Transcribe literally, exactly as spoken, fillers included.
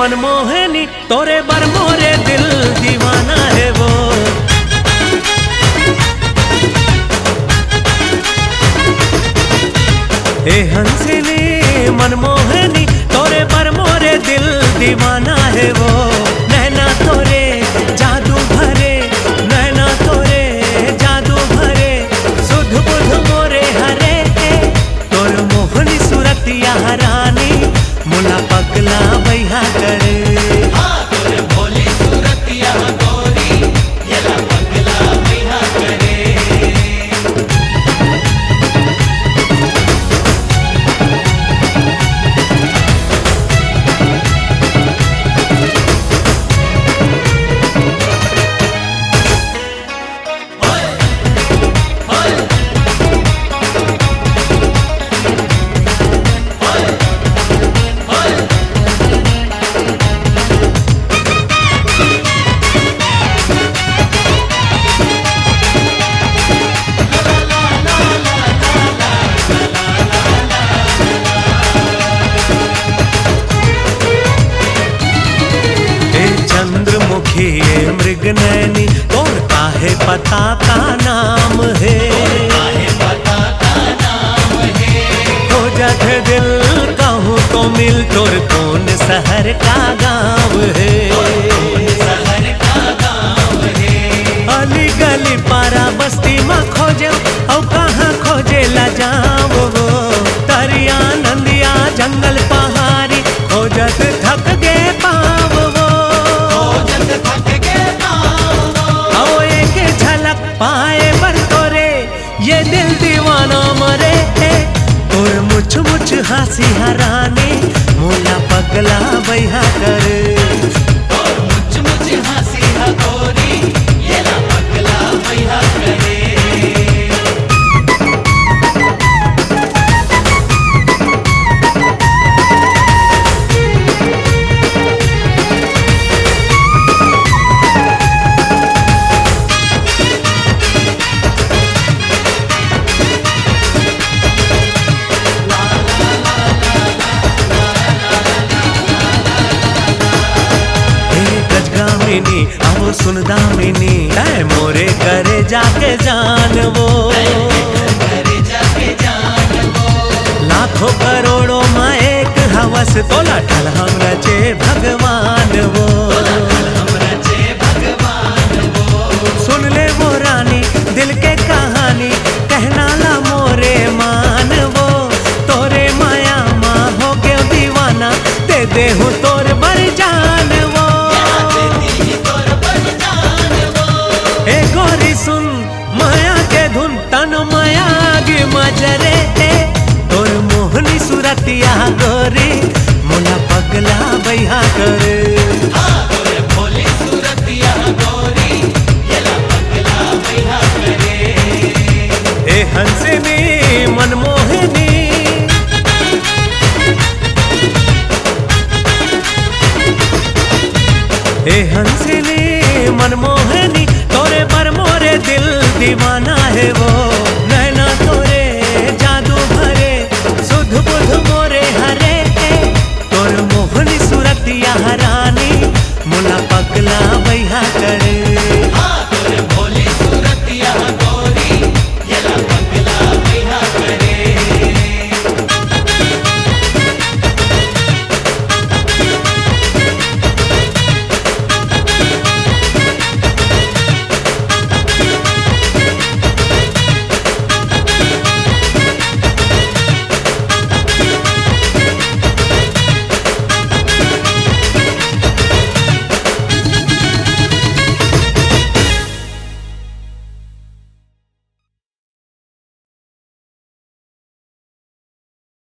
मनमोहनी, तोरे बर मोरे दिल दीवाना हे वो। ए हंसिनी मनमोहनी, तोरे बर मोरे दिल दीवाना हे वो। नैना तोरे जादू भरे, नैना तोरे जादू भरे, सुध बुध मोरे हरे। तोर मोहनी सूरतिया रानी, मोला पगला बइहा करे। हाँ, तोर भोली सूरतिया गोरी, येला पगला बइहा करे। ए चंद्रमुखी, ए मृग नैनी, तोर काहे पता का नाम हे? हो जाथे दिल कहूँ तो मिल, तोर कौन शहर का गाँव हे? अली गली पारा बस्ती म खोजे, अउ कहाँ खोजे ला जाव वो? तरिया नंदिया जंगल पहाड़ी, खोजत थक गे पाँव वो। खोजत थक गे पाँव वो। अउ एक झलक पाए बर तोरे, ये दिल दीवाना मरे। तोर मुछ मुछ हाँसी ह रानी, मोला पगला बइहा करे। तोर मुछ मुछ हाँसी ह गोरी, येला पगला बइहा करे। हे गजगामिनी, अउ सुन दामिनी, तैं मोरे करेजा के जान वो। लाखों करोड़ों म एक हवस, तोला ठलहम रचे भगवान वो। सुन ले वो रानी, दिल के कहानी, कहना ला मोरे मान वो। तोरे माया मा हो गेंव दीवाना, दे देहूँ तोर बर जान वो। ए गोरी सुन, माया के धुन, तन माया आगी मा जरे। तोर मोहनी सूरतिया गोरी, मोला पगला बइहा करे। हाँ, तोर भोली सूरतिया गोरी, येला पगला बइहा करे। ए हंसिनी मनमोहनी, ए हंसिनी मनमोहनी, तोरे बर मोरे दिल दीवाना हे वो। नैना तोरे जादू भरे, सुध बुध मोरे हरे।